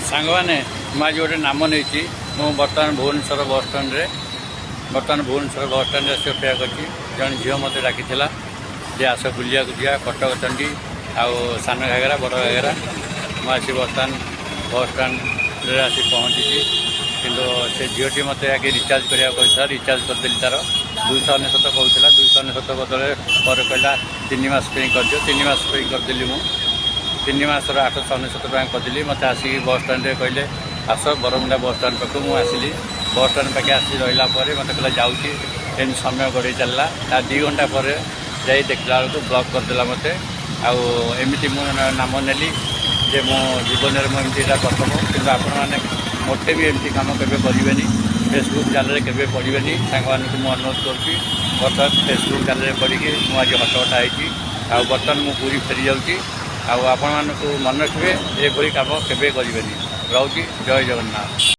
ସାଙ୍ଗମାନେ, ମୁଁ ଆଜି ଗୋଟେ ନାମ ନେଇଛି। ମୁଁ ବର୍ତ୍ତମାନ ଭୁବନେଶ୍ୱର ବସ୍ ଷ୍ଟାଣ୍ଡରେ, ବର୍ତ୍ତମାନ ଭୁବନେଶ୍ୱର ବସ୍ ଷ୍ଟାଣ୍ଡରେ ଆସି ଅପେକ୍ଷା କରିଛି। ଜଣେ ଝିଅ ମୋତେ ଡାକିଥିଲା ଯେ ଆସ, ବୁଲିବାକୁ ଯିବା କଟକ ଚଣ୍ଡୀ ଆଉ ସାନ ଘାଗରା, ବଡ଼ ଘାଗରା। ମୁଁ ଆସି ବର୍ତ୍ତମାନ ବସ୍ ଷ୍ଟାଣ୍ଡରେ ଆସି ପହଞ୍ଚିଛି। କିନ୍ତୁ ସେ ଝିଅଟି ମୋତେ ଆଗେ ରିଚାର୍ଜ କରିବାକୁ କହିଥିଲା। ରିଚାର୍ଜ କରିଦେଲି ତା'ର। 299 କହୁଥିଲା। 299 ବଦଳରେ ପରେ କହିଲା 3 ମାସ ପାଇଁ କରିଦିଅ। 3 ମାସ ପାଇଁ କରିଦେଲି ମୁଁ। 3 ମାସର 899 ଟଙ୍କା କରିଦେଲି। ମୋତେ ଆସିକି ବସ୍ ଷ୍ଟାଣ୍ଡରେ କହିଲେ, ଆସ ବରମୁଣ୍ଡା ବସ୍ ଷ୍ଟାଣ୍ଡ ପାଖକୁ। ମୁଁ ଆସିଲି। ବସ୍ ଷ୍ଟାଣ୍ଡ ପାଖେ ଆସି ରହିଲା ପରେ ମୋତେ କହିଲା ଯାଉଛି। ଏମିତି ସମୟ ଗଡ଼େଇ ଚାଲିଲା। ତା 2 ଘଣ୍ଟା ପରେ ଯାଇ ଦେଖିଲା ବେଳକୁ ବ୍ଲକ୍ କରିଦେଲା ମୋତେ। ଆଉ ଏମିତି ମୁଁ ନାମ ନେଲି ଯେ ମୋ ଜୀବନରେ ମୁଁ ଏମିତି ଏଇଟା ପ୍ରଥମ। କିନ୍ତୁ ଆପଣମାନେ ମୋଟେ ବି ଏମିତି କାମ କେବେ କରିବେନି। ଫେସବୁକ୍ ଜାଲରେ କେବେ ପଡ଼ିବେନି, ସାଙ୍ଗମାନଙ୍କୁ ମୁଁ ଅନୁରୋଧ କରୁଛି। ବର୍ତ୍ତମାନ ଫେସବୁକ୍ ଜାଲରେ ପଡ଼ିକି ମୁଁ ଆଜି ହଟହଟା ହେଇଛି। ଆଉ ବର୍ତ୍ତମାନ ମୁଁ ପୁରୀ ଫେରିଯାଉଛି। ଆଉ ଆପଣମାନଙ୍କୁ ମନେ ରଖିବେ, ଏଭଳି କାମ କେବେ କରିବେନି। ରହୁଛି, ଜୟ ଜଗନ୍ନାଥ।